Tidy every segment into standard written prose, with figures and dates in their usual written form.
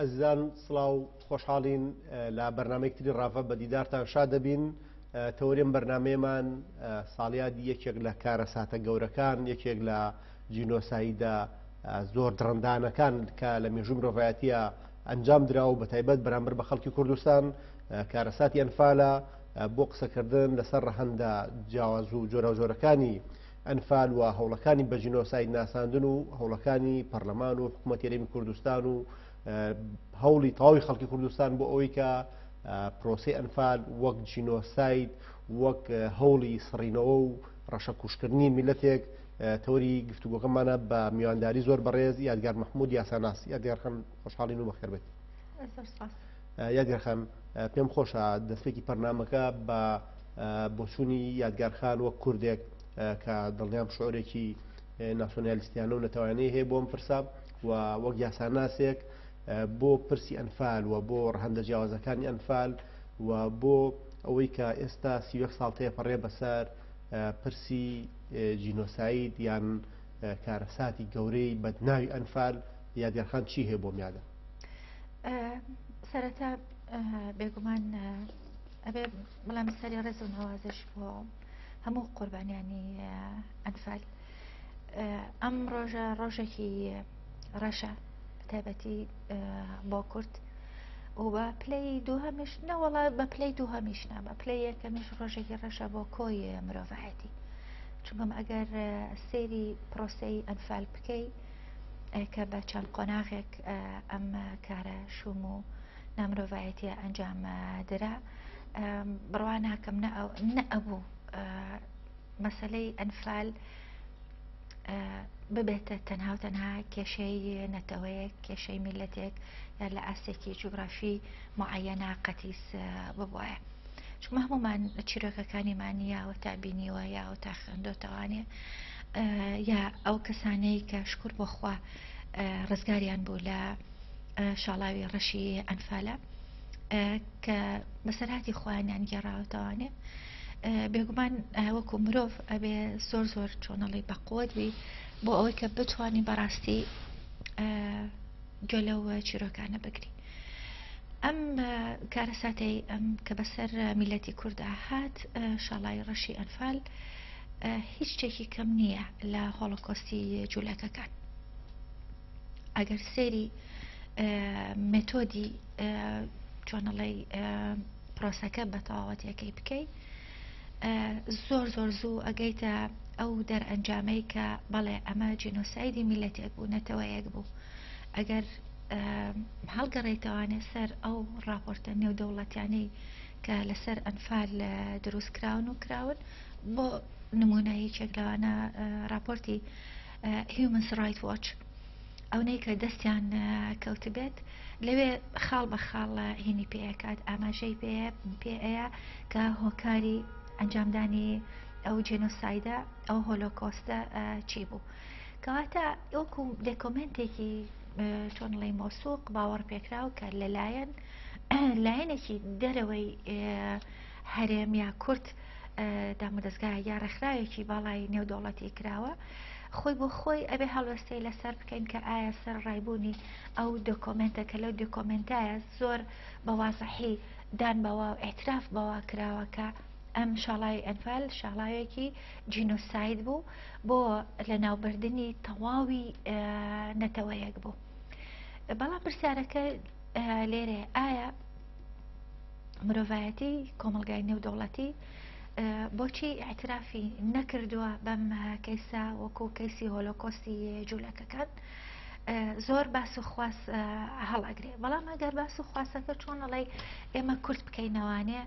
ئەزیزان سڵاو خۆشحاڵین لە بەرنامەیەک تری ڕاڤە بە دیدارتان شاد دەبین تەوەری ئەم بەرنامەیەمان ساڵیادی یەکێک لە کارەساتە گەورەکان یەکێک لە جینۆسایدە زۆر دڕندانەکان کە لە مێژوو مرۆڤایەتیە ئەنجام درا و بەتایبەت بەرامبەر بە خەڵکی کوردستان کارەساتی ئەنفالە بۆ قسەکردن لەسەر ڕەهەندە جیاواز و جۆراوجۆرەکانی ئەنفال و هەوڵەکانی بە جینۆساید ناساندن و هەوڵەکانی پەرلەمان و حکوومەتی هەرێمی کوردستان و هەوڵی تەواوی خەڵکی کوردستان بۆ ئەوەی کە پرۆسەی ئەنفال وەک جینۆساید وەک هەوڵی سڕینەوە و ڕەشەکوشکردنی میلەتێک تەوەری گفتوگۆکەمانە بە میوانداری زۆر بەڕێز یادگار مححمود یاساناس یادگار خان خۆشحاڵین و بەخێر بێت یادگار خان پێم خۆشە دەستپێکی پەرنامەکە بە بۆچوونی یادگار خان وەک کوردێک کە دڵنیام شعورێکی ناسۆنیالیستیانە و نەتەوانەی هەیە بۆم پرسا و وەک یاساناسێک بۆ پرسی ئەنفال و بۆ ڕەهەندە جیاوازەکانی ئەنفال و بۆ ئەوەی کە ئێستا 31 ساڵ تێپەڕێ بەسەر پرسی جینۆساید یان کارەساتی گەورەی بەدناوی ئەنفال یادگارخان چی هەیە بۆم یادە؟ سەرەتا بێگومان ئەبێ بڵێم سەری ڕێز و نەوازش بۆ هەموو قوربانیانی ئەنفال ئەم ڕۆژە ڕۆژێکی ڕەشە تایبەتی بۆ کورد و بە پلەی دووهەمیش نەوەڵا بە پلەی دووهەمیش نا بە پلەی یەکەمیش ڕۆژێکی ڕەشە بۆ کۆی مرۆڤایەتی چونکەم ئەگەر سەیری پرۆسەی ئەنفال بکەی کە بە چەند قۆناغێک ئەم کارە شوم و نامرۆڤایەتیە ئەنجام درا بڕوا ناکەم نەئەبوو مەسەلەی ئەنفال ببێتە تەنها و تەنها کێشەی نەتەوەیەک کێشەی میلەتێک یا لە ئاستێکی جوگرافی معەنە قەتیس ببوایە چونکە هەمومان چیرۆکەکانیمان یاوە تا بینیوە یاوە تا خوێندۆتەوانێ یا ئەو کەسانەی کە شکر بۆخوا ڕزگاریان بوو لە شاڵاوی ڕەشی ئەنفالە کە بەسەرهاتی خۆیانیان گێڕاوەتەوانێ بێگومان وەکو مرۆڤ ئەبێ زۆر زۆر چۆنەڵی بەقوت بی بۆ ئەوەی کە بتانی بەڕاستی گوێ لەو چیرۆکانە بگری ئەم کارەساتەی ئەم کە بەسەر میلەتی کووردا هات شاڵای ڕەشی ئەنفال هیچ شتێکی کەم نییە لە هۆڵۆکۆستی جوولەکەکان ئەگەر سەیری مێتۆدی چۆنەڵی پرۆسەکە بە تەواوەتیەکەی بکەی زۆر زۆر زوو ئەگەیتە ئەو دەرئەنجامەی کە بەڵێ ئەمە جینۆسایدی میلەتێک بوو نەتەوەیەک بوو ئەگەر هەڵگەڕێیتەوانێ سەر ئەو راپۆرتە نێودەوڵەتیانەی کە لەسەر ئەنفال دروست کراون و کراون بۆ نمونە یەکێک لەوانە راپۆرتی Human Rights Watch ئەونەی کە دەستیان کەوتبێت لەوێ خاڵ بە خاڵ هینی پێکات ئاماژەی پێ پێەیە کە هۆکاری ئەنجامدانی ئەو جێنۆسایدە ئەو هۆلۆکۆستە چی بوو کەواتە وەکو دێکۆمنتێکی چۆن ڵی مۆسوق باوەڕ پێکراو کە لەلایەن لایەنێکی دەرەوەی هەرێم یا کورد دامودەزگا یا ڕێکخراوێکی باڵای نێودەوڵەتی کراوە خۆی بۆ خۆی ئەبێ هەڵوێستەی لەسەر بکەین کە ئایا سەر ڕایبوونی ئەو دۆکۆمێنتە کە لەو دۆکۆمێنتایە زۆر بە وازحی دان بەوە و ئیعتراف بەوە کراوە کە ئەم شاڵاوی ئەنفال شاڵاوێکی جینۆساید بوو بۆ لەناوبردنی تەواوی نەتەوەیەک بوو بەڵام پرسیارەکە لێرەیە ئایا مرۆڤایەتی کۆمەڵگای نێودەوڵەتی بۆچی ئیعترافی نەکردووە بەم کەیسە وەکو کەیسی هۆلۆکۆستی جوولەکەکان زۆر باس و خواست هەڵئەگرێ بەڵام ئەگەر باس و خواسەکە چۆن ئەڵێ ئێمە کورت بکەینەوانێ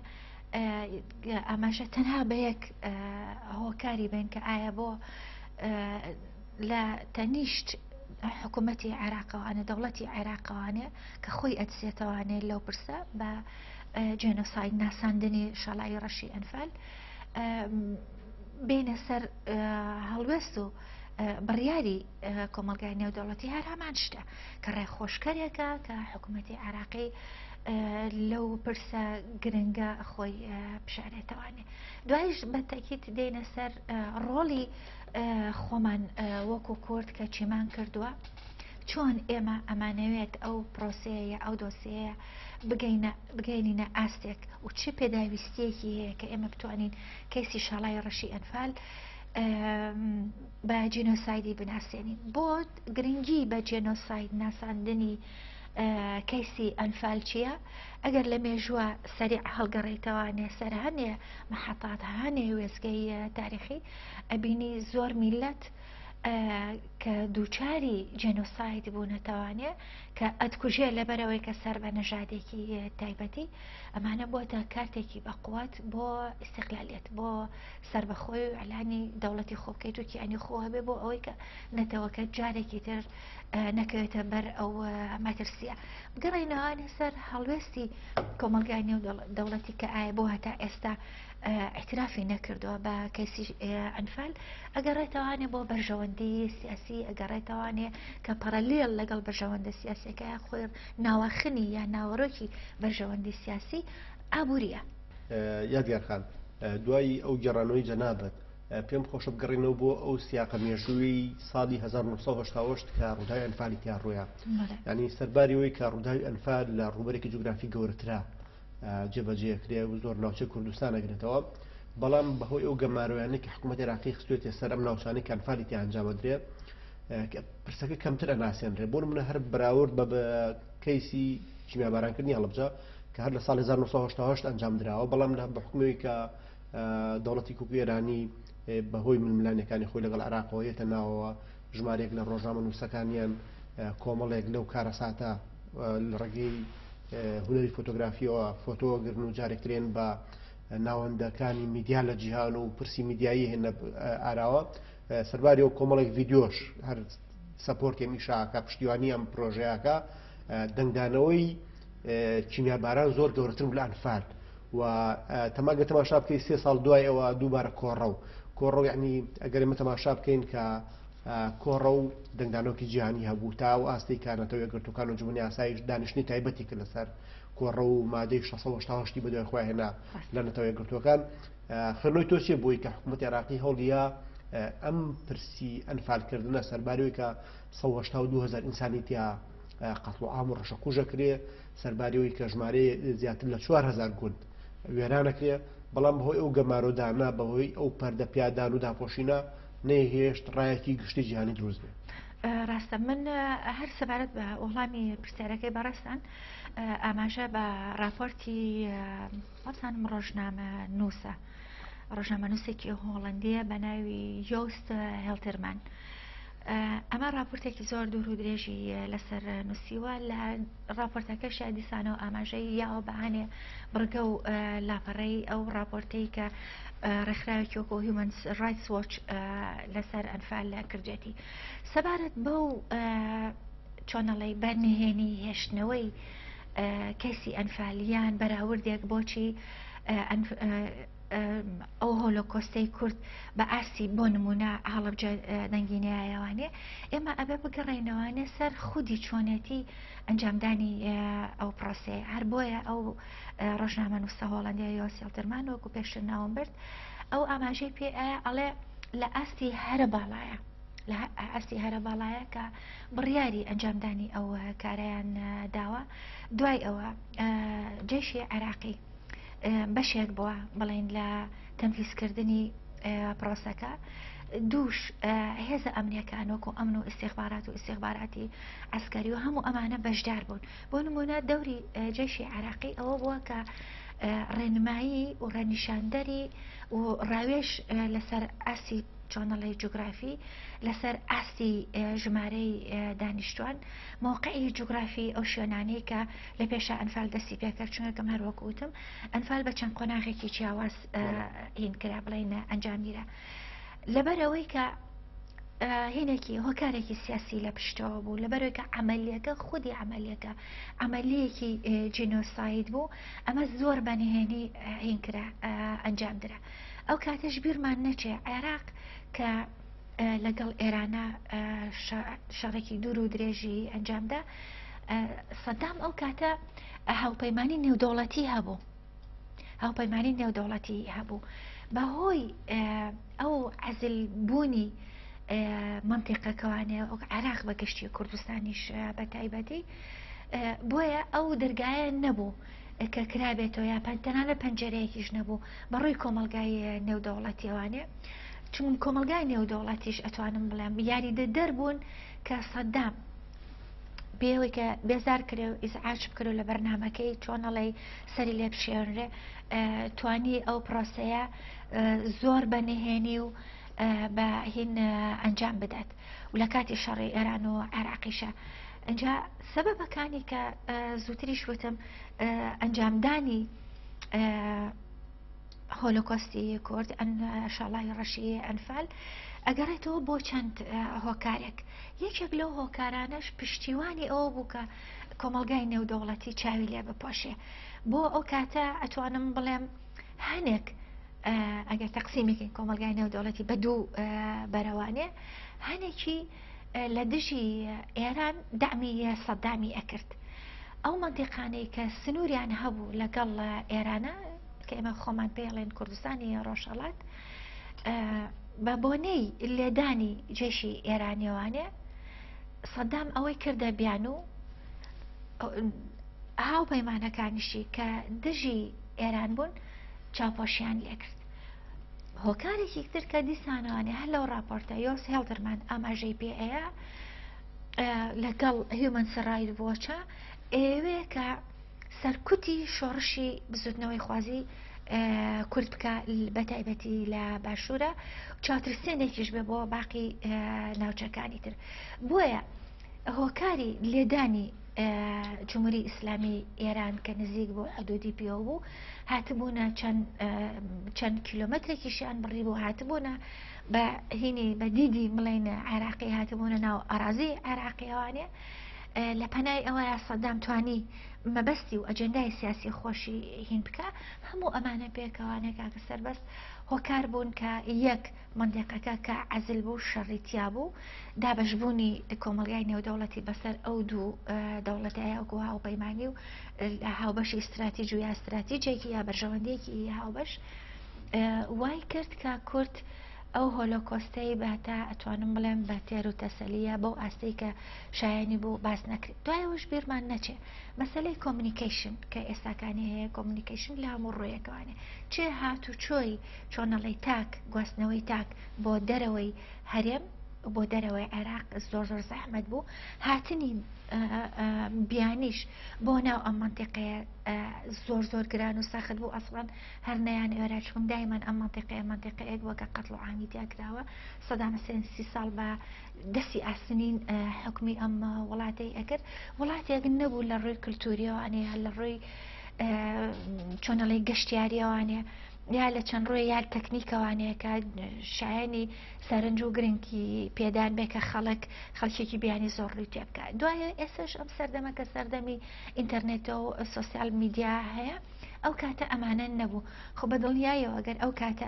ئاماژە تەنها بە یەک هۆکاری بین کە ئایا بۆ لە تەنیشت حکوومەتی عێراقەوانە دەوڵەتی عێراقەوانێ کە خۆی ئەدزێتەوانێ لەو پرسە بە جێنۆساید ناساندنی شەڵای ڕەشی ئەنفال بێنە سەر هەڵوێست و بڕیاری کۆمەلگای نێودەوڵەتی هەر هەمان شتە کە ڕێخۆشکەرێکە کە حکوومەتی عراقی لەو پرسە گرنگە خۆی بشارێتەوانێ دوایش بە تەکیت دێنە سەر ڕۆڵی خۆمان وەکو کورد کە چیمان کردووە. چۆن ئێمە ئەمانەوێت ئەو پرۆسەیە یا ئەو دۆسیەیە بگەینە بگەینینە ئاستێک و چ پێداویستیەکی هەیە کە ئێمە بتوانین کەیسی شاڵاوی ڕەشی ئەنفال بە جینۆسایدی بناسێنین. بۆ گرنگی بە جێنۆساید ناساندنی کەیسی ئەنفال چییە؟ ئەگەر لە مێژووە سەریع هەڵگەڕێیتەوانێ سەر هەنێ محەتات هەنێ وێستگەی تاریخی ئەبینی زۆر میلەت کە دووچاری جێنۆساید بوونەتەوانێ کە ئەتکوژێ لەبەرەوەی کە سەر بە نەژادێکی تایبەتی ئەمانە بۆتە کارتێکی بەقوت بۆ ئیسیقلالیت بۆ سەربەخۆی و ئیعلانی دەوڵەتی خۆ بکەیت و کیانی خۆ هەبێ بۆ ئەوەی کە نەتەوەکە جارێکی تر نەکەوێتە بەر ئەو مەترسیە. بگەڕێینەوە سەر هەڵوێستی کۆمەڵگای نێو دەوڵەتی کە ئایا بۆ هەتا ئێستا اعترافی نەکردووە بە کەیسی ئەنفال ئەگەڕێتەوانێ بۆ بەرژەوەندی سیاسی ئەگەڕێتەوانێ کە پەرەلێل لەگەڵ بەرژەوەندە سیاسەکە خۆی ناواخنی یا ناوەڕۆکی بەرژەوەندی سیاسی ئابووریە. یادگار خان دوای ئەو گێڕانەوەی جەنابت پێم خۆشە بگەڕێنەوە بۆ ئەو سیاقە مێژووی ساڵی 1970 کە ڕووداوی ئەنفالی تیا ڕوویا ینی سەرباری ئەوەی کە ڕووداوی ئەنفال لە ڕووبەرێکی جوگرافی گەورەترا جێبەجێ کرێ و زۆر ناوچەی کوردستان ئەگرێتەوە بەڵام بەهۆی ئەو گەمارۆیانەی کە حکوومەت عێراقی خستوێتە سەر ئەم ناوچانەی کە ئەنفالی تیا ئەنجامەدرێ پرسەکە کەمتر ئەناسێنرێ بۆ نمونە هەر بەراورد بە کەیسی کیمیابارانکردنی هەڵەبجە کە هەر لە ساڵی 1970 ئەنجام دراوە بەڵام لە بە حکومەوەی کە دەوڵەتی کوک ئێرانی بەهۆی ململانەکانی خۆی لەگەڵ عراقەوە یەتە ناوەوە ژمارەیەک لە ڕۆژنامە نووسەکانیان کۆمەڵێک لەو کارەساتە لە ڕێگەی هونەری فۆتۆگرافیەوە فۆتۆگرن و جارێکترێن بە ناوەندەکانی میدیا لە جیهان و پرسی میدیایی هێنە ئاراوە سەرباری و کۆمەڵێک ڤیددیۆش هەر سەپۆرتی ئەم ئیشاکە پشتیوانی ئەم پرۆژەیەکە دەنگدانەوەی کیمیاباران زۆر گەورەتر بوو لە ئەنفال و تەماگە تەماشا بکەی سێ ساڵ دوای ئەوە دووبارە کۆڕەو کۆڕەو یعنی ئەگەر ئێمە تەماشا بکەین کە کۆڕە و دەنگدانەوەکی جیهانی هەبوو تا ئەو ئاستەی کە نەتەوە یەکگرتووەکان و ئەنجومەنی ئاسایش دانیشتنی تایبەتی کرد لەسەر کۆڕە و مادەی 688 بەدوای خۆیان هێنا لە نەتەوە یەکگرتووەکان خوێندنەوەی تۆ چیە بۆی کە حکوومەتی عێراقی هەوڵیا ئەم پرسی ئەنفالکردنە سەرباریەوەی کە 182 هزار ئینسانی تیا قەتڵ و عام و ڕەشەکوژەکرێ سەرباریەوەی کە ژمارەی زیاتر لە 4000 گوند وێرانەکرێ بەڵام بەهۆی ئەو گەمارۆدانە بەهۆی ئەو پەردە پیادان و داپۆشینە نەیهێشت ڕایەکی گشتی جیهانی دروست بێ. ڕاستە من هەر سەبارەت بە وەڵامی پرسیارەکەی بەڕێزتان ئاماژە بە راپۆرتی وابزانم ڕۆژنامە نووسە ڕۆژنامەنووسێکی هۆڵندیە بە ناوی یۆست هێڵترمان ئەمە راپۆرتێکی زۆر دوور و درێژی لەسەر نووسیوە لە راپۆرتەکەشیا دیسانەوە ئاماژەی یاوە بە هەنێ بڕگە و لاپەڕەی ئەو راپۆرتەی کە ڕێکخراوێکی وەکو هیومن ڕایتس وۆچ لەسەر ئەنفال کردوێتی سەبارەت بەو چۆنەڵی بە نهێنی هێشتنەوەی کەیسی ئەنفال یان بەراوردێک بۆچی ئەو هۆلۆکۆستەی کورد بە ئاستی بۆ نمونە هەڵەبجە دەنگی نایەوانێ ئێمە ئەبێ بگەڕێنەوانێ سەر خودی چۆنێتی ئەنجامدانی ئەو پرۆسەیە هەر بۆیە ئەو ڕۆژنامەنووسە هۆڵەندیە یۆس هێڵترمان وەکو پێشتر ناوم برد ئەو ئاماژەی پێ ئەڵێ لە ئاستی هەرە باڵایە لە ئاستی هەرە باڵایە کە بڕیاری ئەنجامدانی ئەو کارەیان داوە دوای ئەوە جەیشی عێراقی بەشێک بووە بڵین لە تەنفیزکردنی پرۆسەکە دووش هێزە ئەمنیەکان وەکو ئەمن و ئیسیخبارات و ئیسیخباراتی عسکەری و هەموو ئەمانە بەشدار بوون بۆ نمونە دەوری جەیشی عێراقی ئەوە بووە کە ڕێنمایی و ڕێنیشاندەری و ڕاوێژ لەسەر ئاستی چۆنەڵی جوگرافی لەسەر ئاستی ژمارەی دانیشتوان مەوقعی جوگرافی ئەو شوێنانەی کە لە پێشا ئەنفال دەستی پێکرد چونکەم هەر وەک وتم ئەنفال بە چەند قۆناغێکی جیاواز هین کرا بڵێن ئەنجامیرا لەبەر ئەوەی کە هینێکی هۆکارێکی سیاسی لە پشتەوە بوو لەبەرەوەی کە عملیەکە خودی عملیەکە عملیەکی جینۆساید بوو ئەمە زۆر بە نهێنی هین کرا ئەنجام درا ئەو کاتەش بیرمان نەچێ عێراق کە لەگەڵ ئێرانە شەڕێکی دوور و درێژی ئەنجامدا سەدام ئەو کاتە هاوپەیمانی نێودەوڵەتی هەبوو هاوپەیمانی نێودەوڵەتی هەبوو بەهۆی ئەو عزل بوونی مەنتیقەکەوانێ وەک عێراق بە گشتی کوردستانیش بە تایبەتی بۆیە ئەو دەرگایە نەبوو کە کرابێتەوە یا تەنانەت پەنجەرەیەکیش نەبوو بە ڕووی کۆمەڵگای نێودەوڵەتیەوانێ چون کۆمەڵگای نێودەوڵەتیش ئەتوانم بڵێم یاریدەدەر بوون کە سەدام بێەوەی کە بێزار کرێ و ئیزعاج بکرێ لە بەرنمەکەی چۆنەڵی سەری لێ بشێنرێ توانی ئەو پرۆسەیە زۆر بە نهێنی و بە هین ئەنجام بدات و لە کاتی شەڕی ئێران و عێراقیشە ئەجا سەبەبەکانی کە زووتریش وتم ئەنجامدانی هۆلۆکۆستی کورد شاڵاوی ڕەشی ئەنفال ئەگەڕێتەوە بۆ چەند هۆکارێک یەکێک لەو هۆکارانەش پشتیوانی ئەوە بوو کە کۆمەلگای نێودەوڵەتی چاوی لێ بپۆشێ بۆ ئەو کاتە ئەتوانم بڵێم هەنێک ئەگەر تەقسیمێکین کۆمەلگای نێودەوڵەتی بە دوو بەرەوانێ هەنێکی لە دژی ئێران دەعمی سەدامی ئەکرد. ئەو مەنتیقانەی کە سنووریان هەبوو لەگەڵ ئێرانە کە ئێمە خۆمان پێڵێن کوردستانی ڕۆژهەڵات بە بۆنەی لێدانی جێشی ئێرانیەوانێ سەدام ئەوەی کردە بیانوو هاوپەیمانەکانیشی کە دژی ئێران بوون چاوپۆشیان لێکرد. هۆکارێکی تر کە دیسانەوانێ هەر لەو راپۆرتە یۆس هێڵدرمان ئاماژەی پێ ئەیە لەگەڵ هیومن سڕایت وۆچە ئەیەوێ کە سەرکوتی شۆڕشی بزوتنەوەی خوازی کورد بکە بە تایبەتی لە باشوورە چاوترسێنێکیش بێ بۆ باقی ناوچەکانی تر بۆیە هۆکاری لێدانی جمهوری ئیسلامی ئێران کە نزیک بوو حدودی پێوە بوو هاتبوونە چەند چەند کیلۆمەترێکیشیان بڕی بوو هاتبوونە بە هینی بە دیدی بڵێن عێراقی هاتبوونە ناو ئەرازی عێراقیەوانێ لە پەنای ئەوەیە سەدام توانی مەبەستی و ئەجەندای سیاسی خۆشی هین بکە هەموو ئەمانە پێکەوانێ کاکە سەربەست هۆکار بوون کە یەک مەنتیقەکە کە عەزل بوو شەڕی تیا بوو، دابەشبوونی کۆمەڵگای نێودەوڵەتی بەسەر ئەو دوو دەوڵەتەیە وەکو هاوپەیمانی و هاوبەشی ستراتیج و یا ستراتیجێکی یا بەرژەوەندیەکی هاوبەش وای کرد کە کورد ئەو هۆلۆکۆستەی بە تا ئەتوانم بڵێم بە تێر و تەسەلیە بەو ئاستەی کە شایانی بوو باس نەکرێت دوایەوەش بیرمان نەچێ مەسەلەی communication کە ئێستاکانی هەیە communication لە هەموو ڕوویەکەوانێ چێ هاتوچۆی چۆنەڵی تاک، گواستنەوەی تاک بۆ دەرەوەی هەرێم بۆ دەرەوەی عێراق زۆر زۆر زەحمەت بوو هاتنی بیانیش بۆ ناو ئەم منتیقەیە زۆر زۆر گران و سەخت بوو ئەسڵەن هەر نەیان ئێرا چون دایمەن ئەم منتیقەیە منتیقەیەک بووە کە قەتڵ و عامی تیا کراوە سەدام حسێن سی ساڵ بە دەستی ئاسنین حکمی ئەم وڵاتەی ئەکرد وڵاتێک نەبوو لە ڕووی کللتوریەوانێ لە ڕووی چۆنەڵی گەشتیاریەوانێ یا لە چەند ڕووێ یا تەکنیکەوانەیە کە شایەنی سەرنج و گرنگی پێدان بێ کە خەڵک خەڵکێکی بیانی زۆر ڕووی تێ بکات دوایە ئێسش ئەم سەردەمە کە سەردەمی ئینتەرنێتە و سۆسیال میدیا هەیە ئەو کاتە ئەمانە نەبوو خۆ بە دڵنیایەوە گەر ئەو کاتە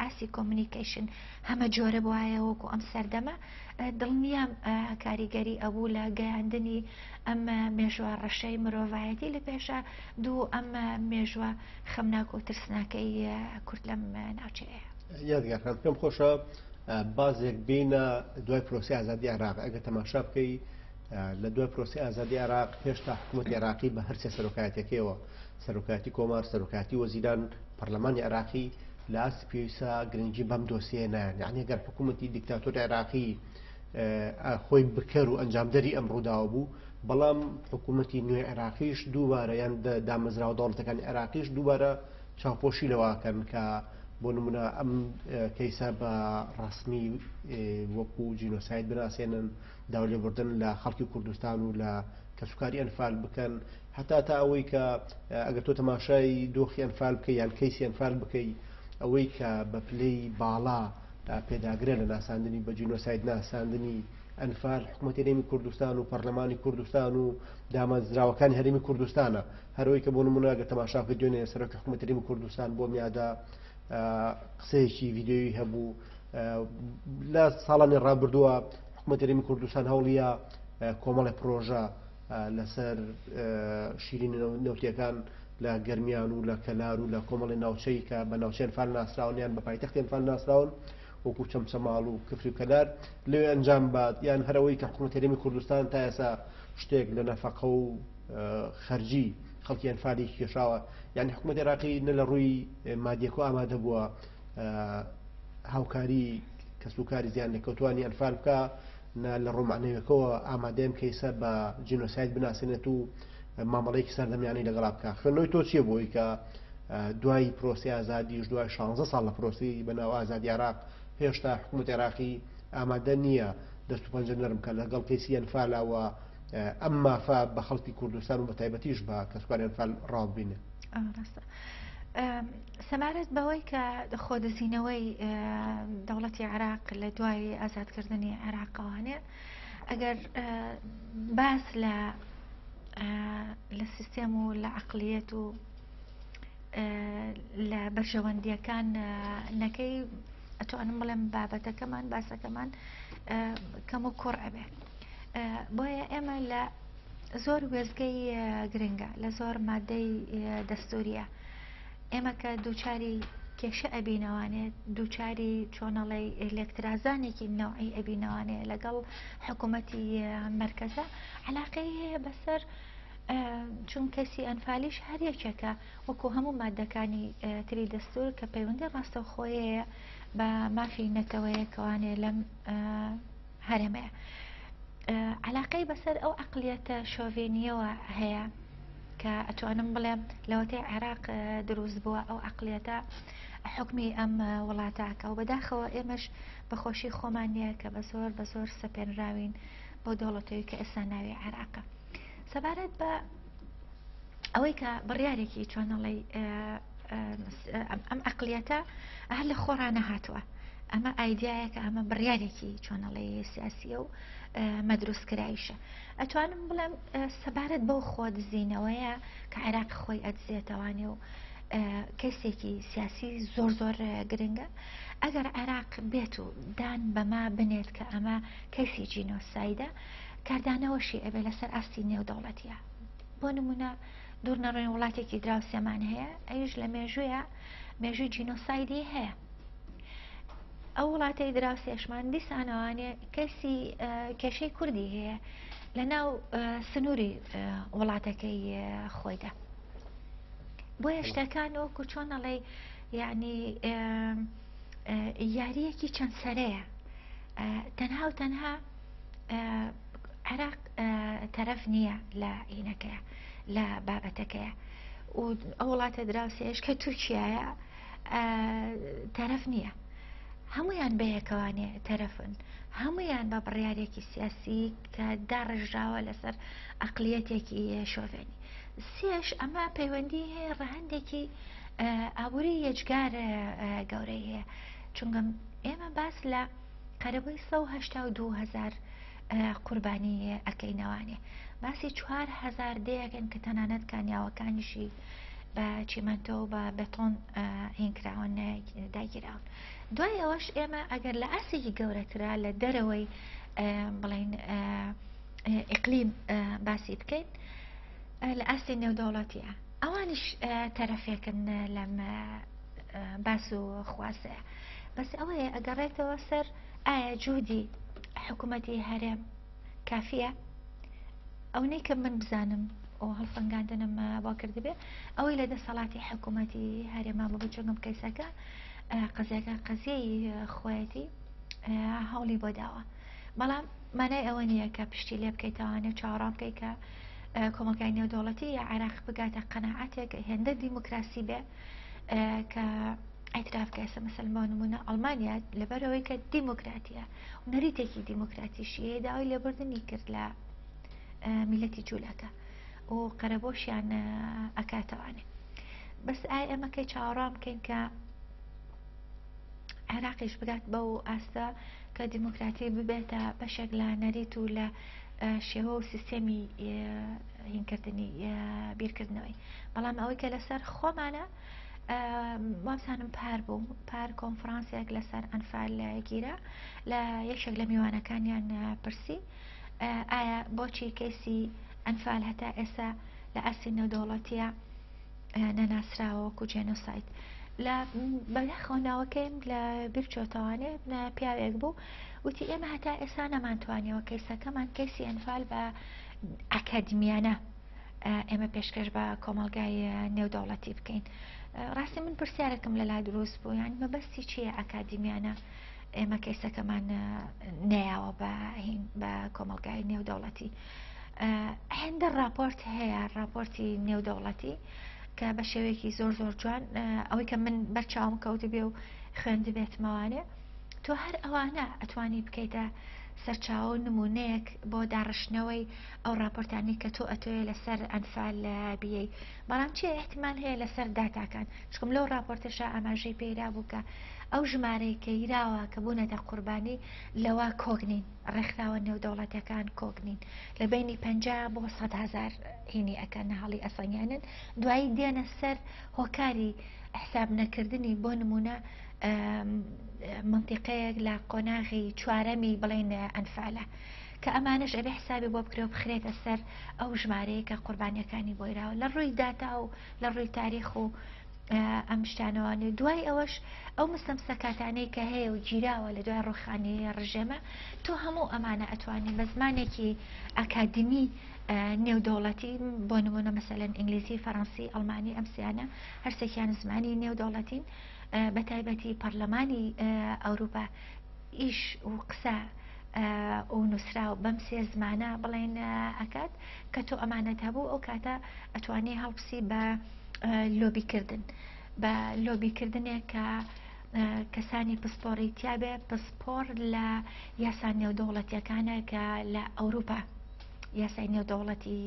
ئاسی communication هەمە جۆرە بواە وەکو ئەم سەردەمە دڵنیام کاریگەری ئەبوو لە گەیاندنی ئەم مێژوە ڕەشەی مرۆڤایەتی لە پێشە دوو ئەم مێژوە خەمناک و ترسناکەی کورد لەم ناوچەیە. یادگار خان پێم خۆشە بازێک بینە دوای پرۆسی ئازادی عێراق ئەگە تەماشا بکەی لە دوای پرۆسی ئازادی عێراق هێشتا حکوومەتی عێراقی بە هەرسێ سەرۆکایەتەکەیەوە سەرۆکایەتی کۆمار سەرۆکایەتی وەزیران پەرلەمانی عێراقی لە ئاستی پێویستە گرنگی بەم دۆسیە نایەن یعنی گەر حکوومەتی دیکتاتۆر عێراقی خۆی بکەر و ئەنجامدەری ئەم ڕووداوە بوو بەڵام حکوومەتی نوێی عێراقیش دووبارە یان دامەزراوە دەوڵەتەکانی عێراقیش دووبارە چاوپۆشی لەوەکەن کە بۆ نمونە ئەم کەیسە بە ڕسمی وەکو جینۆساید بناسێنن داو لێبوردن لە خەڵکی کوردستان و لە کەسوکاری ئەنفال بکەن هەتا تا ئەوەی کە ئەگەر تۆ تەماشای دۆخی ئەنفال بکەی یان کەیسی ئەنفال بکەی ئەوەی کە بە پلەی باڵا پێداگرە لە ناساندنی بە جینۆساید ناساندنی ئەنفال حکومەتی هەرێمی کوردستان و پەرلەمانی کوردستان و دامەزراوەکانی هەرێمی کوردستانە هەرەوەی کە بۆ نمونە گە تەماشا بکەیت دوێنێ سەرۆکی حکومەتی هەرێمی کوردستان بۆ میادا قسەیەکی ڤیدیۆیی هەبوو لە ساڵانی ڕابردووە حکومەتی هەرێمی کوردستان هەوڵیە کۆمەڵی پرۆژە لەسەر شیرین نەوتیەکان لە گەرمیان و لە کەلار و لە کۆمەڵی ناوچەی کە بە ناوچەی ئەنفال ناسراون یان بە پایتەختی ئەنفال ناسراون. وەکو چەمچەماڵ و کفری و کەلار لەوێ ئەنجام بات، یان هەر ئەوەی کە حکوومەتی هەرێمی کوردستان تا ئێستا شتێک لە نەفەقە و خەرجی خەڵکی ئەنفالی کێشاوە، یعنی حکوومەتی عێراقی نە لە ڕووی مادیەکەوە ئامادە بووە هاوکاری کەسوکاری زیان لێکەوتوانی ئەنفال بکە، نە لە ڕوو مەعنەویەکەوە ئامادەیە ئەم کەیسە بە جینۆساید بناسێنێت و مامەڵەیەکی سەردەمیانەی لەگەڵا بکە. خوێندنەوەی تۆ چییە بۆی کە دوای پرۆسی ئازادیش، دوای 16 ساڵ لە پرۆسی بەناو ئازادی عێراق، هێشتا حکوومەت عێراقی ئامادە نییە دەست و پەنجە نەرم کە لەگەڵ کەیسی ئەنفالاوە ئەم مافە بە خەڵکی کوردستان و بە تایبەتیش بە کەسوکاری ئەنفال ڕاو ببینێ؟ ڕاستە. سەبارەت بەوەی کە خۆدزینەوەی دەوڵەتی عێراق لە دوای ئازادکردنی عێراقەوانێ، ئەگەر باس لە لە سیستێم و لە عقلیەت و لە بەرژەوەندیەکان نەکەی، ئەتوانم بڵێم بابەتەکەمان باسەکەمان کەم و کوڕ ئەبێ. بۆیە ئێمە لە زۆر وێزگەی گرنگە، لە زۆر مادەی دەستوریە ئێمە کە دووچاری کێشە ئەبینەوانێ، دووچاری چۆنەڵی لێکترازانێکی نەوعی ئەبینەوانێ لەگەڵ حکوومەتی مرکزە، علاقەی هەیە بەسەر چون کەسی ئەنفالیش هەر یەکێکە وەکو هەموو مادەکانی تری دەستور کە پەیوەندی ڕاستەوخۆیەیە بە مافی نەتەوەیەکەوانێ لەم هەرێمەیە. علاقەی بەسەر ئەو عقلیەتە شۆڤێنیەوە هەیە کە ئەتوانم بڵێم لەوەتەی عێراق دروست بووە ئەو عقلیەتە حکمی ئەم وڵاتاکە و بەداخەوە ئێمەش بەخۆشی خۆمان نییە کە بە زۆر بە زۆر سەپێنراوین بۆ دەوڵەتەوەی کە ئێستا ناوی عێراقە. سەبارەت بە ئەوەی کە بڕیارێکی چۆنەڵی ئەم عقلیەتە هەر لە خۆڕا نەهاتووە، ئەمە ئایدایەکە، ئەمە بڕیارێکی چۆنەڵی سیاسیە و مەدروستکرایشە. ئەتوانم بڵێم سەبارەت بەو خۆدزینەوەیە کە عێراق خۆی ئەدزێتەوانێ و کەسێکی سیاسی زۆر زۆر گرنگە، ئەگەر عێراق بێت و دان بەما بنێت کە ئەمە کەسی جینۆسایدە، کاردانەوەشی ئەبێ لەسەر ئاستی نێودەوڵەتیە. بۆ نمونە دوور نەڕۆین، وڵاتێکی دراوسێمان هەیە ئەویش لە مێژوویە مێژووی جینۆسایدی هەیە. ئەو وڵاتەی دراوسێشمان دیسانەوانێ کەسی کێشەی کوردی هەیە لە ناو سنووری وڵاتەکەی خۆیدا. بۆیە شتەکان وەکو چۆن ئەڵێ یعنی یاریەکی چەند سەرەیە، تەنها و تەنها عێراق تەرەف نییە لە ئینەکەیە لە بابەتەکەیە و ئەو وڵاتە دراوسێش کە تورکیایە تەرەف نییە، هەمویان بەیەکەوانێ تەرەفن، هەمویان بە بڕیارێکی سیاسی کە داڕێژراوە لەسەر ئەقلیەتێکی شۆڤێنی. سێش ئەمە پەیوەندی هەیە ڕەهەندێکی ئابووری یەجگار گەورەی هەیە، چونکە ئێمە باس لە قەرەبووی 182 هزار قوربانی ئەکەینەوانێ، باسی 4000 دەیەکەن کە تەنانەت کانیاوەکانیشی بە چیمەنتۆ و بە بێتۆن هینکراون داگیراون. دوای ئەوەش ئێمە ئەگەر لە ئاستێکی گەورەترا لە دەرەوەی بڵین ئیقلیم باسی بکەین، لە ئاستی نێودەوڵەتیە ئەوانیش تەرەفێکن لەم باس و خواسەیە. بەس ئەوەیە ئەگەڕێتەوە سەر ئایا جوودی حکوومەتی هەرێم کافیە؟ ئەو کە من بزانم و هەڵسەنگاندنم بۆ کردبێ ئەوەی لە دەسەڵاتی حکوومەتی هەرێما بۆ بچونگم کەیسەکە قەزیەکە قەزیەی خۆیەتی هەوڵی بۆ داوە، بەڵام مانای ئەوە نییە کە پشتی لێ بکەیتەوانێ و چاوەڕوان بکەیت کە کۆمەڵگای نێودەوڵەتی یا عێراق بگاتە قەناعەتێک هێندە دیموکراسی بێ کە ئەتراف کە ئێستا مەسەلەن بۆ نمونە ئەڵمانیا لەبەرەوەی کە دیموکراتیە و نەریتێکی دیموکراتیشی هەیە داوای لێبوردنی کرد لە میلەتی جوولەکە و قەرەبۆشیان ئەکاتەوانێ. بەس ئای ئەمە کەی چاوەڕوان بکەین کە عێراقیش بگات بەو ئاستە کە دیموکراتی ببێتە بەشێک لە نەریت و لە شێوە و سیستێمی هینکردنی بیرکردنەوەی. بەڵام ئەوەی کە لەسەر خۆمانە، وابزانم پار بوو، پار کۆنفرانسێک لەسەر ئەنفال گیرا، لە یەکێک لە میوانەکانیان پرسی ئایا بۆچی کەیسی ئەنفال هەتا ئێستا لە ئاستی نێودەوڵەتیە نەناسراوە وەکو جێنۆساید؟ لە بەداخەوە ناوەکەیم لە بیر چۆتەوانێ پیاوێک بوو وتی ئێمە هەتا ئێستا نەمانتوانیەوە کەیسەکەمان کەیسی ئەنفال بە ئەکادمیانە ئێمە پێشکەش بە کۆمەڵگای نێودەوڵەتی بکەین. ڕاستی من پرسیارێکم لەلا دروست بوو یان مەبەستی چییە ئەکادیمیانە ئێمە کەیسەکەمان نەیاوە بە هین بە کۆمەڵگای نێودەوڵەتی هێندە راپۆرت هەیە راپۆرتی نێودەوڵەتی کە بە شێوەیەکی زۆر زۆر جوان ئەوەی کە من بەرچاوم کەوتبێ و خوێندبێتمەوانێ تۆ هەر ئەوانە ئەتوانی بکەیتە سەرچاوە و نمونەیەک بۆ داڕشتنەوەی ئەو راپۆرتانی کە تۆ ئەتۆێ لەسەر ئەنفال بیەی بەڵام چی احتمال هەیە لەسەر داتاکان چکم لەو راپۆرتەشا ئاماژەی پێیرا بوو کە ئەو ژمارەی کە یراوە کە بوونەتە قوربانی لەوە کۆک نین ڕێکخراوە نێودەوڵەتەکان کۆک نین لە بینی 50 بۆ 100 هزار هینی ئەکەن هەڵی ئەسەنگێنن دوایی دێنە سەر هۆکاری حساب نەکردنی بۆ نمونە منتیقەیەک لە قۆناغی چوارەمی بڵێن ئەنفالە کە ئەمانەش ئەبێ حسابی بۆ بکرێ و بخرێتە سەر ئەو ژمارەیە کە قوربانیەکانی بۆیراوە لە ڕووی داتا و لە ڕووی تاریخ و ئەم شتانەوانێ دوای ئەوەش ئەو مستەمسەکاتانەی کە هەیە و گیراوە لە دوای ڕوخانی ڕژێمە تۆ هەموو ئەمانە ئەتوانی بە زمانێکی ئەکادمی نێودەوڵەتی بۆ نمونە مەسەلەن ئینگلیزی فەڕەنسی ئەڵمانی ئەم سیانە هەرسێکیان زمانی نێودەوڵەتین بە تایبەتی پەرلەمانی ئەوروپا ئیش و قسە و نووسراو بەم سێ زمانە بڵێن ئەکات کە تۆ ئەمانەت هەبوو ئەو کاتە ئەتوانی هەڵبسی بە لۆبیکردن بە لۆبیکردنێک کە کەسانی پسپۆڕی تیاابێ پسپۆر لە یاسا نێودەوڵەتیەکانە کە لە ئەوروپا یاسای نێودەوڵەتی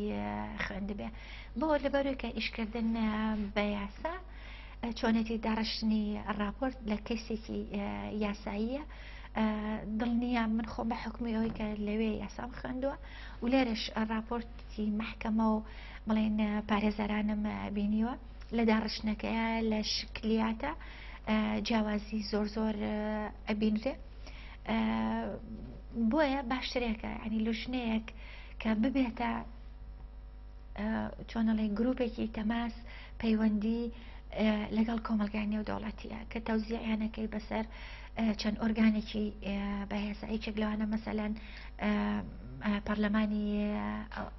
خوێندبێ بۆ لەبەرەوەی کە ئیشکردن بە یاسا چۆنێتی داڕشتنی راپۆرت لە کەیسێکی یاساییە دڵنیام من خۆم بە حکمی ئەوەی کە لەوێ یاسام خوێندووە و لێرەش راپۆرتی محکەمە و بڵێن پارێزەرانم بینیوە لە داڕشتنەکەیە لە شکلیاتە جیاوازی زۆر زۆر ئەبینرێ بۆیە باشترێکە ینی لوژنەیەک کە ببێتە چۆنەڵی گروپێکی تەماس پەیوەندی لەگەڵ کۆمەلگای نێودەوڵەتیە کە تەوزیعیانەکەی بەسەر چەند ئۆرگانێکی بەهێزە یەکێک لەوانە مەسەلەن پەرلەمانی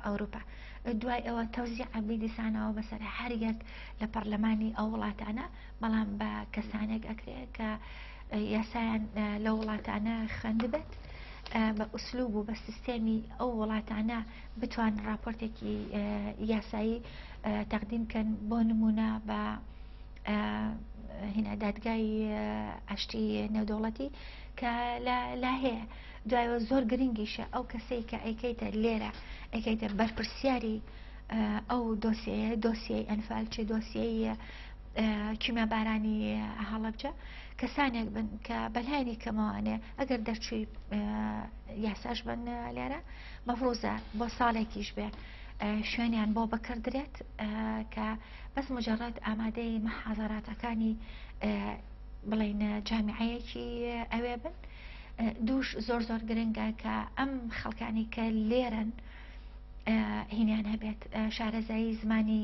ئەوروپا دوای ئەوە تەوزیع ئەبی دیسانەوە بەسەر هەر یەک لە پەرلەمانی ئەو وڵاتانە بەڵام بە کەسانێک ئەکرێت کە یاسایان لە وڵاتانە خوێندبێت بە ئوسلوب و بە سیستێمی ئەو وڵاتانە بتوان راپۆرتێکی یاسایی تەقدیم کەن بۆ نمونە بە هینا دادگای ئاشتی نێودەوڵەتی کە لە هەیە دوایەوە زۆر گرنگیشە ئەو کەسەی کە ئەیکەیتە لێرە ئەیکەیتە بەرپرسیاری ئەو دۆسیەیە دۆسیەی ئەنفال چ دۆسیەی کیمیابارانی هەڵەبجە کەسانێک بن کە بەلایانی کەمەوانێ ئەگەر دەرچووی یاساش بن لێرە مەفروزە بۆ ساڵێکیش بێ شوێنیان بۆ بکردرێت کە بەس مجرد ئامادەی محازەراتەکانی بڵین جامیعەیەکی ئەوێ بن دووش زۆر زۆر گرنگە کە ئەم خەڵکانی کە لێرن هینیان هەبێت شارەزایی زمانی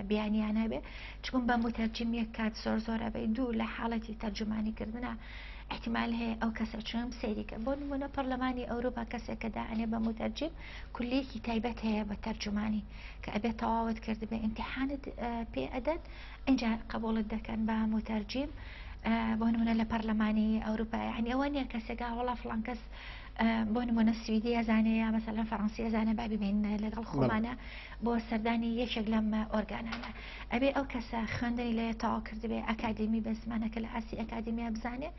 بیانیان هەبێت چون بە متەرجم یەک کات زۆر زۆر ئەبێت دوو لە حاڵەتی تەرجمانی کردنا احتیمال هەیە ئەو کەسە چۆن سەیریکە بۆ نمونە پەرلەمانی ئەوروپا کەسێک کە دائەنێ بە متەرجم کولیەکی تایبەت هەیە بە تەرجمانی کە ئەبێت تەواوت کردبێ ئیمتیحانت پێ ئەدەن ئینجا قبوڵت دەکەن بە متەرجیم بۆ نمونە لە پەرلەمانی ئەوروپا یعنی ئەوە نییە کەسێکا وەڵا فڵان کەس بۆ نمونە سویدی ئەزانێ یا مەسەلەن فەڕەنسی ئەزانێ با ببین لەگەڵ خۆمانە بۆ سەردانی یەکێک لەم ئۆرگانانە ئەبێ ئەو کەسە خوێندنی لێ تەواو کردبێ ئەکادیمی بە زمانەکە لە ئاستی ئەکادیمیا بزانێ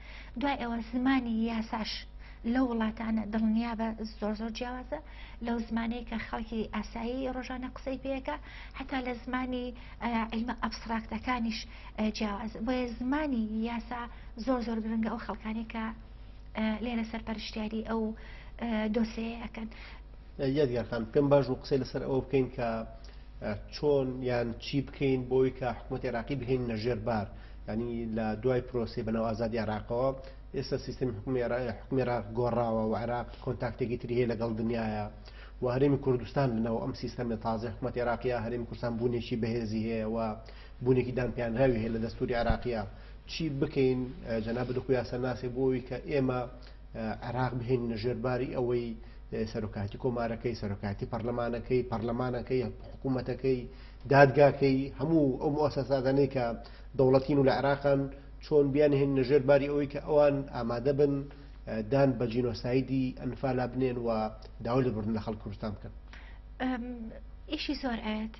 دوای ئەوە زمانی یاساش لەو وڵاتانە دڵنیا بە زۆر زۆر جیاوازە لەو زمانەی کە خەڵکی ئاسایی ڕۆژانە قسەی پێەکە حتا لە زمانی عیلمە ئەبستراکتەکانیش جیاواز بۆیە زمانی یاسا زۆر زۆر گرنگە ئەو خەڵکانی کە لێرە سەرپەرشتیاری ئەو دۆسێیە ئەکەن. یادگار خان پێم باش بوو قسەی لەسەر ئەوە بکەین کە چۆن یان چی بکەین بۆی کە حکوومەت عێراقی بهێنینە ژێر بار ینی لە دوای پرۆسی بەناو ئازادی عێراقەوە ئێستا سیستمی حکومی حکومی عێراق گۆڕاوە و عێراق کۆنتاکتێکی تری هەیە لەگەڵ دنیاە و هەرێمی کوردستان لەناو ئەم سیستەمە تازە حکوومەت عێراقیە هەرێمی کوردستان بوونێکی بەهێزی هەیە و بوونێکی دانپیانراوی هەیە لە دەستوری عێراقیە. چی بکەین جەنابت وەکو یاساناسێک بۆ ئەوەی کە ئێمە عێراق بهێنینە ژێر باری ئەوەی سەرۆکایەتی کۆمارەکەی، سەرۆکایەتی پەرلەمانەکەی، پەرلەمانەکەی، حکوومەتەکەی، دادگاکەی، هەموو ئەو موئەسەساتانەی کە دەوڵەتین و لە عێراقن چۆن بیانهێنینە ژێر باری ئەوەی کە ئەوان ئامادە بن دان بە جینۆسایدی ئەنفالا بنێن و داوای لێبوردن لە خەڵکی کوردستان بکەن. ئیشی زۆر ئەوێت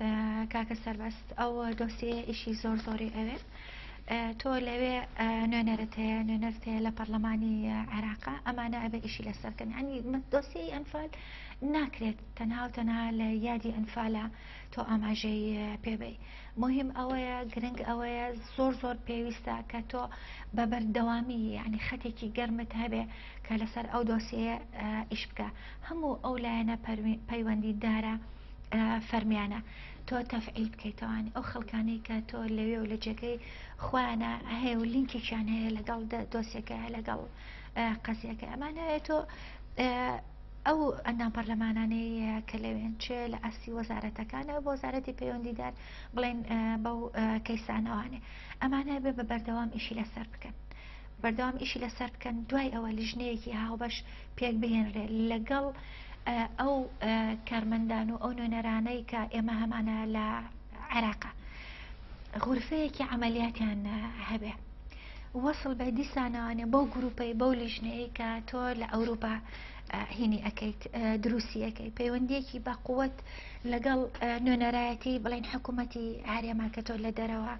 کاکە سەربەست، ئەو دۆسیەیە ئیشی زۆر زۆری ئەوێت. تۆ لەوێ نوێنەرت هەیە، نوێنەرت هەیە لە پەرلەمانی عێراقا، ئەمانە ئەبێ ئیشی لەسەر کەن. یعنی دۆسیەی ئەنفال ناکرێت تەنها و تەنها لە یادی ئەنفالە تۆ ئاماژەی پێبەی. مهم ئەوەیە، گرنگ ئەوەیە، زۆر زۆر پێویستە کە تۆ بە بەردەوامی یعنی خەتێکی گەرمت هەبێ کە لەسەر ئەو دۆسیەیە ئیش بکە. هەموو ئەو لایەنە پەیوەندیدارە فەرمیانە تۆ تەفعیل بکەیتەوانی ئەو خەڵکانەی کە تۆ لەوێ و لە جێگەی خۆیانە هەیە و لینکێکیان هەیە لەگەڵ دۆسیەکە لەگەڵ قەزیەکە ئەمانەوێت تۆ ئەو ئەندام پەرلەمانانەی کە لەوێن چ لە ئاستی وەزارەتەکانە بۆ وەزارەتی پەیوەندیدار بڵێن بەو کەیسانەوانێ ئەمانە بێ بە بەردەوام ئیشی لەسەر بکەن بەردەوام ئیشی لەسەر بکەن دوای ئەوە لیژنەیەکی هاوبەش پێک بهێنرێت لەگەڵ ئەو کارمەندان و ئەو نوێنەرانەی کە ئێمە هەمانە لە عێراقا غورفەیەکی عملیاتیان هەبێ وەصل بە دیسانەوانێ بەو گروپەی بەو لیژنەیە کە تۆ لە ئەوروپا هینی ئەەکەیت دروستی ئەەکەی پەیوەندیەکی بە قوت لەگەڵ نوێنەرایەتی بڵێن حکوومەتی هەرێما کە تۆ لە دەرەوە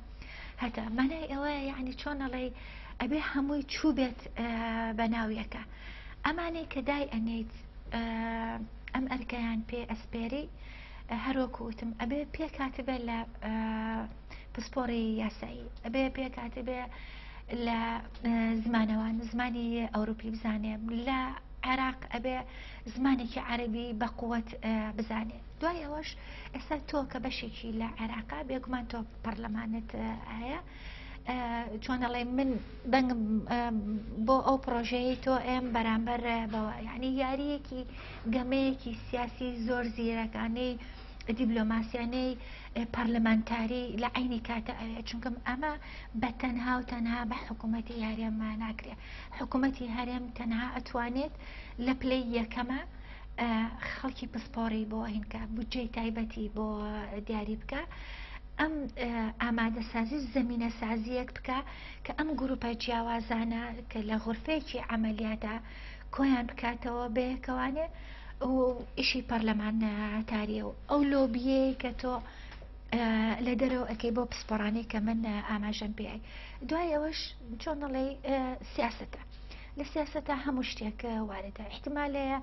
هەتا مانای ئەوەیە یعنی چۆن ئەڵێی ئەبێ هەمووی چووبێت بە ناویەکە ئەمانەی کە دای ئەنێیت ئەم ئەرکەیان پێ ئەسپێری هەروەکو وتم ئەبێ پێکهاتبێ لە پسپۆڕی یاسایی ئەبێ پێکهاتبێ لە زمانەوان زمانی ئەوروپی بزانێ لە عێراق ئەبێ زمانێکی عەربی بە قوت بزانێ دوای ئەوەش ئێستا تۆ کە بەشێکی لە عێراقا بێگومان تۆ پەرلەمانت هەیە چۆن ئەڵێ من دەنگم بۆ ئەو پرۆژەیەی تۆ ئێم بەرامبەر بەوە یعنی یاریەکی گەمەیەکی سیاسی زۆر زیرەکانەی دیبلۆماسیانەی پەرلەمانتاری لە عینی کاتە ئەوێ چونکم ئەمە بە تەنها و تەنها بە حکوومەتی هەرێم ناکرێت حکوومەتی هەرێم تەنها ئەتوانێت لە پلەی یەکەمە خەڵکی پسپۆڕی بۆ هینکە بودجەی تایبەتی بۆ دیاری بکە ئەم ئامادەسازی و زەمینەسازییەک بکە کە ئەم گروپە جیاوازانە کە لە غورفەیەکی عەمەلیاتا کۆیان بکاتەوە بەیەکەوانێ و ئیشی پەرلەمانتاریە و ئەو لۆبیەی کە تۆ لە دەرەوە ئەەکەی بۆ پسپۆڕانەی کە من ئاماژەم پێی دوای ئەوەش چۆن دەڵێ سیاستە لە سیاسەتا هەموو شتێک واردە احتمالەیە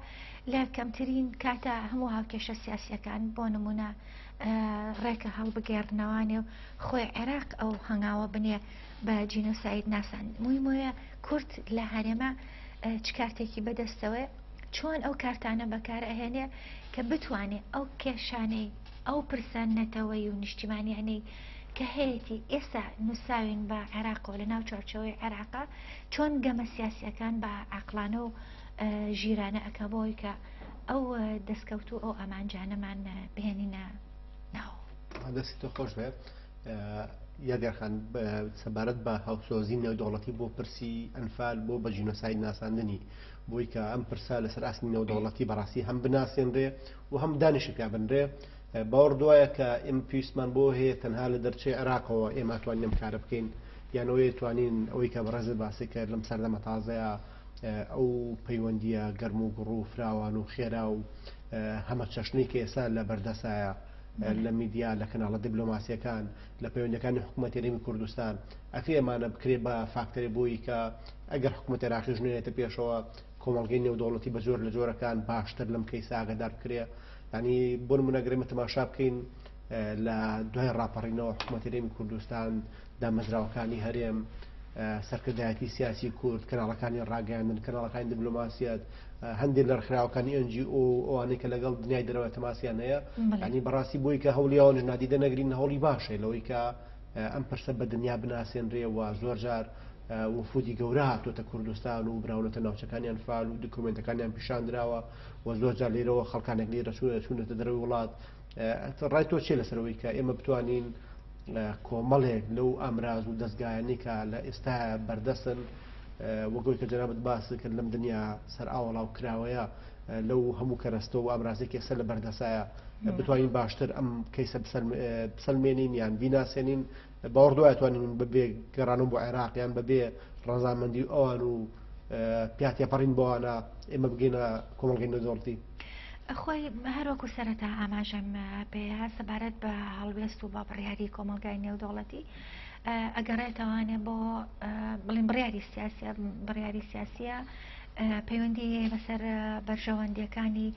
لە کەمترین کاتە هەموو هاوکێشە سیاسیەکان بۆ نمونە ڕێکە هەڵبگێڕنەوانێ و خۆی عێراق ئەو هەنگاوە بنێ بە جینۆساید ناسان مویمۆیە کورد لە هەرێمە چ کارتێکی بەدەستەوەی چۆن ئەو کارتانە بەکار ئەهێنێ کە بتوانێ ئەو کێشانەی ئەو پرسە نەتەوەی و نیشتیمانیانەی کە هەیەی ئێستا نووساوین بە عێراقەوە لە ناو چوارچەوەی عێراقا چۆن گەمە سیاسیەکان بە عقلانە و ژیرانە ئەکا بۆی کە ئەو دەستکەوت و ئەو ئامانجانەمان بهێنینە ناو. دەستی تۆ خۆش بێت یادگار خان سەبارەت بە هاوسۆزی نێودەوڵەتی بۆ پرسی ئەنفال بۆ بە جینۆساید ناساندنی بۆی کە ئەم پرسە لەسەر ئاستی نێودەوڵەتی بەڕاستی هەم بناسێنرێ و هەم دانیشی پیا بنرێ باوەڕ دوایە کە ئێمە پێویستمان بۆ هەیە تەنها لە دەرچەی عێراقەوە ئێمە توانین ئەم کارە بکەین یانەوەی توانین ئەوەی کە بەڕێزت باسی کرد لەم سەردەمە تازەیە ئەو پەیوەندییە گەرم و گوڕ و فراوان و خێرا و هەمەچەشنەی کە ئێستا لە بەردەسایە لە میدیا لە کەناڵە دیبلۆماسیەکان لە پەیوەندەکانی حکوومەت هەرێمی کوردستان ئەکرێ ئەمانە بکرێ بە فاکتەرێ بۆی کە ئەگەر حکوومەت عێراقیش نوێنێتە پێشەوە کۆمەڵگەی نێودەوڵەتی بە جۆر لە جۆرەکان باشتر لەم کەیسە ئاگادار بکرێ ینی بۆ نمونە گەر ئێمە تەماشا بکەین لە دوای ڕاپەڕینەوە حکوومەت هەرێمی کوردستان دامەزراوەکانی هەرێم، سەرکردایەتی سیاسی کورد، کەناڵەکانی ڕاگەیاندن، کەناڵەکانی دیبلۆماسیەت، هەندێک لە ڕێکخراوەکانی NGO ئەوانەی کە لەگەڵ دنیای دەرەوە تەماسیان هەیە، ینی بەڕاستی بۆی کە هەوڵی ئەوانش نادیدە نەگرین هەوڵی باشەیە لەوەی کە ئەم پرسە بە دنیا بناسێنرێ و زۆر جار وفودی گەورە هاتووەتە کوردستان و براونەتە ناوچەکانی ئەنفال و دکومنتەکانیان پیشان دراوە و زۆر جار لێرەوە خەڵکانێک لێرە چوونەتە دەرەوەی وڵات ڕای تۆ چیە لەسەرەوەی کە ئێمە بتوانین کۆمەڵێک لەو ئامراز و دەزگایانەی کە لە ئێستا بەردەستن وەک ئەوەی کە جەنابت باست کرد لەم دنیا سەرئاوەڵاو کراوەیە لەو هەموو کەرەستە و ئامرازێک ئێستا لە بەردەسایە بتوانین باشتر ئەم کەیسە بسەلمێنین یان بیناسێنین باوەڕ دوای توانین بەبێ گەڕانەوە بۆ عێراق یان بەبێ ڕەزامەندی ئەوان و پیا تێپەڕین بۆوانە ئێمە بگەینە کۆمەڵگەی نێودەوڵەتی. خۆی هەروەکو سەرەتا ئاماژەم پێیا سەبارەت بە هەڵوێست و بە بڕیاری کۆمەڵگای نێودەوڵەتی ئەگەڕێتەوانێ بۆ بڵین بڕیاری سیاسە بڕیاری سیاسیە پەیوەندی هەیە بەسەر بەرژەوەندیەکانی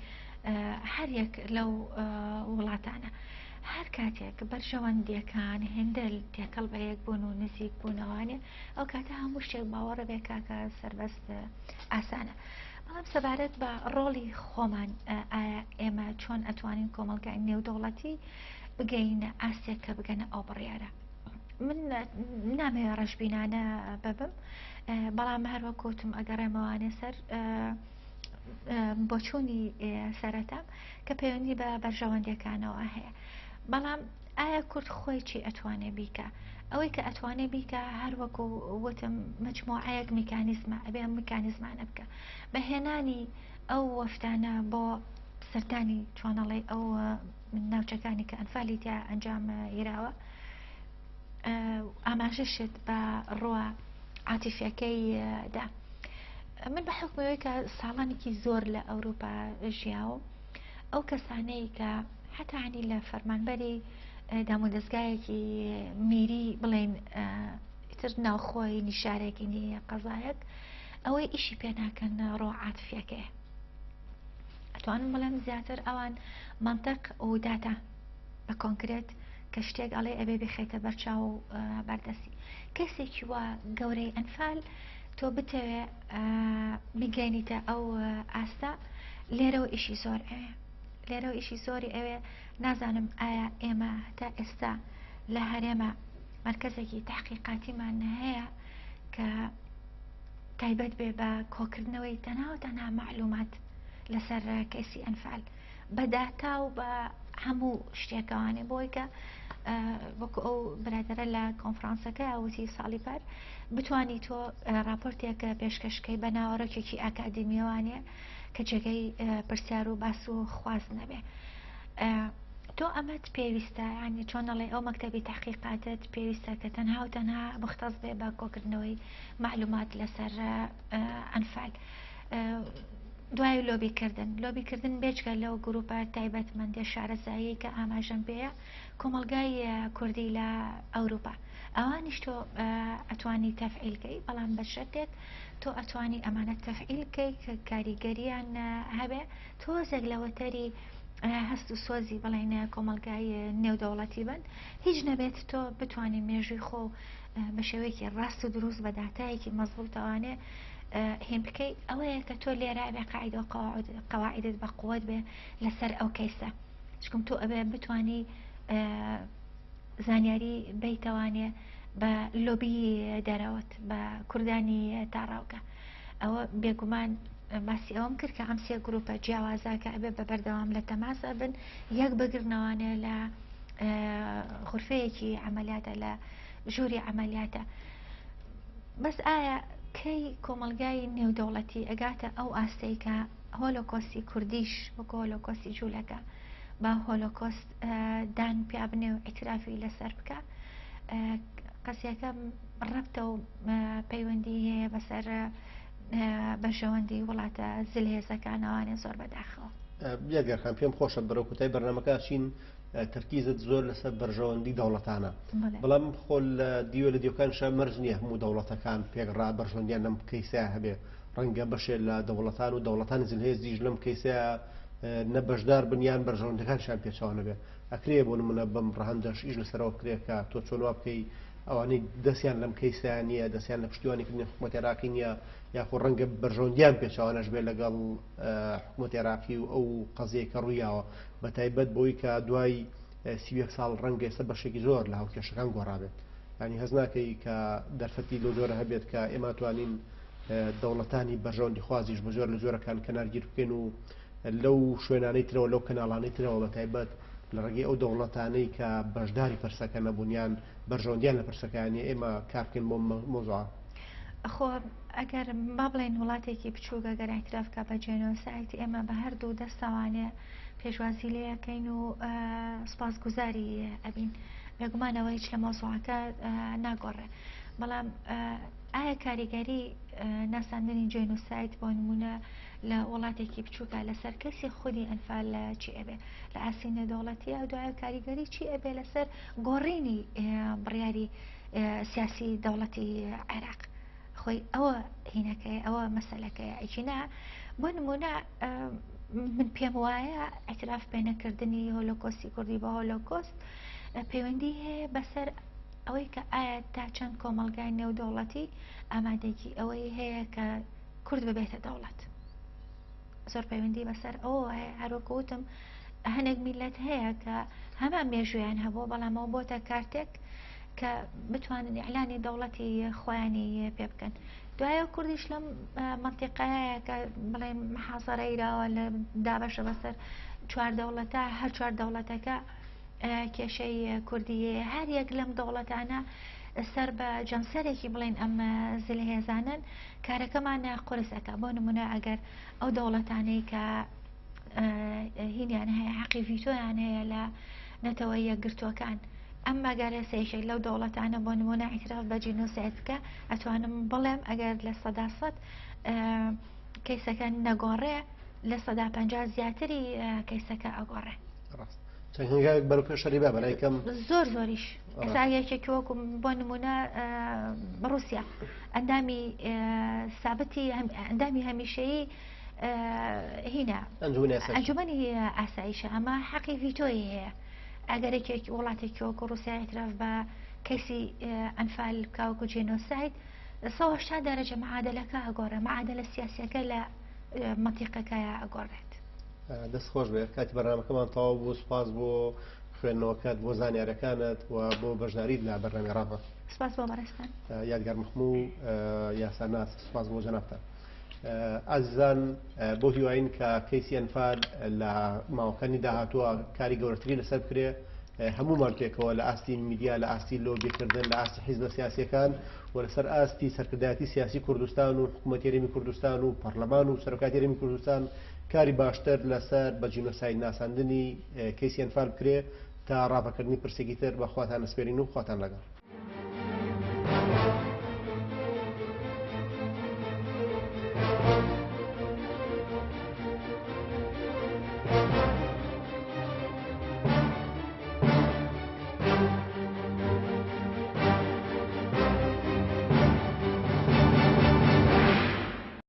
هەر یەک لەو وڵاتانە. هەر کاتێک بەرژەوەندیەکان هێندە تێکەڵ بە یەک بوون و نزیک بوونەوانێ ئەو کاتە هەموو شتێک باوەڕە بێ کاکە سەربەست ئاسانە. بەڵام سەبارەت بە ڕۆڵی خۆمان ئایا ئێمە چۆن ئەتوانین کۆمەڵگای نێودەوڵەتی بگەینە ئاستێک کە بگەنە ئەو بڕیارە من نامەوێ ڕەشبینانە ببم بەڵام هەروە کۆتم ئەگەڕێمەوانێ سەر بۆچوونی سەرەتام کە پەیوەندی بە بەرژەوەندیەکانەوە هەیە بەڵام ئایا کورد خۆی چی ئەتوانێ بیکا؟ ئەوەی کە ئەتوانێ بیکا هەر وەکو وتم مەجموعەیەک میکانیزمە ئەبێ ئەم میکانیزمانە بکە بە هێنانی ئەو وەفدانە بۆ سەردانی چۆنەڵی ئەو ناوچەکانی کە ئەنفالی تیا ئەنجام گیراوە ئاماژەشت بە ڕوە عاتیفیەکەی دا من بە حکمەوەی کە ساڵانێکی زۆر لە ئەوروپا ژیاوم ئەو کەسانەی کە هەتا عنی لە فەرمانبەری دامودەزگایەکی میری بڵێن ئیتر ناوخۆی نیشارێکی نییە قەزایەک ئەوەی ئیشی پێ ناکەن ڕۆ عاتفیەکەیە ئەتوانم بڵێم زیاتر ئەوان منطق و داتا بە کۆنکرێت کە شتێک ئەڵێ ئەبێ بخێتە بەرچاو و بەردەستی کەسێکی وا گەورەی ئەنفال تۆ بتەوێ بیگەینیتە ئەو ئاستە لێرەوە ئیشی زۆر ئەوێ لێرەوە ئیشی زۆری ئەوێ نازانم ئایا ئێمە تا ئێستا لە هەرێمە مەرکەزێکی تحقیقاتیمان هەیە کە تایبەت بێ بە کۆکردنەوەی تەنها و تەنها معلومات لەسەر کەیسی ئەنفال بە داتا و بە هەموو شتێکەوانێ بۆی کە وەکو ئەو برادرە لە کۆنفرانسەکە وتی ساڵی پار بتانی تۆ راپۆرتێک پێشکەشکەی بە ناوەڕۆکێکی ئاکادمیەوانێ کە جێگەی پرسیار و باس و خواست نەبێ تۆ ئەمەت پێویستە ینی چۆن ئەڵێ ئەو مەکتەبی تحقیقاتت پێویستە کە تەنها و تەنها مختص بێ بە کۆکردنەوەی معلومات لەسەر ئەنفال دوای لۆبیکردن لۆبیکردن بێجگە لەو گروپە تایبەتمەندە شارەزاییەی کە ئاماژەم پێیە کۆمەڵگای کوردی لە ئەوروپا ئەوانیش تۆ ئەتوانی تەفعیل کەی بەڵام بە شەرتێک تۆ ئەتوانی ئەمانە تەفعیل کەی کە کاریگەریان هەبێ تۆزێک لەوەتەری هەست و سۆزی بڵێن کۆمەڵگای نێودەوڵەتی بن هیچ نەبێت تۆ بتانی مێژووی خۆ بە شێوەیەکی ڕاست و دروست بە داتایەکی مەزبوتەوانێ هین بکەی ئەوەیە کە تۆ لێرە ئەبێ قاعدە و قەواعدت بە قوت بێ لەسەر ئەو کەیسە چکم تۆ ئەبێ بتانی زانیاری بیتەوانێ بە لۆبی دەرەوەت بە کوردانی تاڕاوگە ئەوە بێگومان باسی ئەوەم کرد کە ئەم سێ گروپە جیاوازە کە ئەبێ بە بەردەوام لە تەماس ئەبن یەک بگرنەوانێ لە غرفەیەکی عملیاتە لە ژووری عملیاتە بەس ئایا کەی کۆمەڵگای نێودەوڵەتی ئەگاتە ئەو ئاستەی کە هۆلۆکۆستی کوردیش وەکو هۆلۆکۆستی جوولەکە بە هۆلۆکۆست دان پیا بنێ و ئیعترافی لەسەر بکە قەسیەکە ڕەبتە و پەیوەندی هەیە بەسەر بەرژەوەندی وڵاتە زلهێزەکانەوانێ زۆر بەداخەوە. یادگار خان پێم خۆشە بەرەو کۆتای بەرنامەکە چین تەرکیزت زۆر لەسەر بەرژەوەندی دەوڵەتانە بەڵام خۆ لە دیوە لە دیوەکانشە مەرج نییە هەموو دەوڵەتەکان پێکڕا بەرژەوەندیان لەم کەیسە هەبێ ڕەنگە بەشێ لە دەوڵەتان و دەوڵەتانی زلهێزیش لەم کەیسە نە بەشدار بن یان بەرژەوەندەکانشان پێچەوانە بێ ئەکرێ بۆ نمونە بەم ڕەهەندەش ئیش لەسەرەوە بکرێت کە تۆ چۆن وا بکەی ئەوانەی دەستیان لەم کەیسە نییە دەستیان لە پشتیوانیکردنی حکوومەت عێراقی نییە یاخۆ ڕەنگە بەرژەوەندیان پێچەوانەش بێ لەگەڵ حکوومەت عێراقی و ئەو قەزیەی کە ڕوویاوە بەتایبەت بۆی کە دوای 31 ساڵ ڕەنگە ئێستا بەشێکی زۆر لە هاوکێشەکان گۆڕابێت ینی هەز ناکەی کە دەرفەتی لەو جۆرە هەبێت کە ئێمە توانین دەوڵەتانی بەرژەوەندی خوازیش بە جۆر لە جۆرەکان کەنارگیر بکەین و لەو شوێنانەی ترەوە لەو کەناڵانەی ترەوە بە تایبەت لە ڕێگەی ئەو دەوڵەتانەی کە بەشداری پرسەکە نەبوون یان بەرژەوەندیان لە پرسەکەیان نییە ئێمە کار بکەین بۆ مەوزوعە؟ خۆ ئەگەر با بڵێین وڵاتێکی بچووک ئەگەر ئیعتراف بکا بە جێنۆساید ئێمە بە هەردوو دەستەوانێ پێشوازی لێ ئەکەین و سوپاسگوزاری ئەبین بێگومان ئەوە هیچ لە مەوزوعەکە ناگۆڕێ بەڵام ئایا کاریگەری ناساندنی جێنۆساید بۆ نمونە لە وڵاتێکی بچووکە لەسەر کەسی خودی ئەنفال چی ئەبێ لە ئاستی نێودەوڵەتیە دوای کاریگەری چی ئەبێ لەسەر گۆڕینی بڕیاری سیاسی دەوڵەتی عێراق خۆی ئەوە هینەکەی ئەوە مەسەلەکەیە ئەگینا بۆ نمونە من پێم وایە ئەتراف پێنەکردنی هۆلۆکۆستی کوردی بە هۆلۆکۆست پەیوەندی هەیە بەسەر ئەوەی کە ئایا تا چەند کۆمەلگای نێودەوڵەتی ئامادەگی ئەوەی هەیە کە کورد ببێتە دەوڵەت زۆر پەیوەندی بەسەر ئەوە هەیە هەروەکو وتم هەنێک میلەت هەیە کە هەمان مێژویان هەبوو بەڵام ئەوە بۆتە کارتێک کە بتوانن ئیعلانی دەوڵەتی خۆیانی پێ بکەن دوایە کوردیش لەم مەنتیقەیە کە بڵێن محاسەرەیراوە لە دابەشە بەسەر چوار دەوڵەتە هەر چوار دەوڵەتەکە کێشەی کوردی هەر یەک لەم دەوڵەتانە سەر بە جەمسەرێکی بڵێن ئەم زلهێزانن کارەکەمان قورس ئەکا بۆ نمونە ئەگەر ئەو دەوڵەتانەی کە هینیان هەیە حەقی ڤیتۆیان هەیە لە نەتەوە یەکگرتووەکان ئەم ئەگەر ئێستا یەکێک لەو دەوڵەتانە بۆ نمونە ئیعتراف بە جینۆساید بکە ئەتوانم بڵێم ئەگەر 100% کەیسەکە نەگۆڕێ 50% زیاتری کەیسەکە ئەگۆڕێ. ڕاست چەند هەنگاوێک بەرەو پێشەری با بەلای کەم زۆر زۆریش ئێستا یەکێکی وەکو بۆ نمونە ڕوسیا ئەندامی سابتی ئەندامی هەمیشەیی هینا ئەنجومەنی ئاسایشە ئەمە حەقی ڤیتۆی هەیە ئەگەر یەکێک وڵاتێکی وەکو ڕوسیا اعتراف بە کەیسی ئەنفال بکاوەکو جێنۆساید 180 دەرەجە معادلەکە ئەگۆڕێ معادلە سیاسیەکە لە مەنتیقەکەیا ئەگۆڕێت. دەست خۆش بێت کاتی بەرنامەکەمان تەواو بوو سوپاس بۆ خوێندنەوەکەت بۆ زانیارەکانت و بۆ بەشداریت لە بەرنامەی ڕاڤە. سپاس بۆ بەڕێزتان. یادگار مەحموو یاساناس سپاس بۆ جەنابتان. ئازیزان بۆ هیواین کە کەیسی ئەنفال لە ماوەکانی داهاتووە کاری گەورەتری لەسەر بکرێ هەمومان پێکەوە لە ئاستی میدیا لە ئاستی لۆبیکردن لە ئاستی حیزبە سیاسیەکان و لەسەر ئاستی سەرکردایەتی سیاسی کوردستان و حکوومەتی هەرێمی کوردستان و پەرلەمان و سەرۆکاتی هەرێمی کوردستان کاری باشتر لەسەر بە جینۆساید ناساندنی کەیسی ئەنفال بکرێ تا ڕاڤەکردنی پرسێکی تر بە خواتان ئەسپێرین و خواتان لەگەڵ.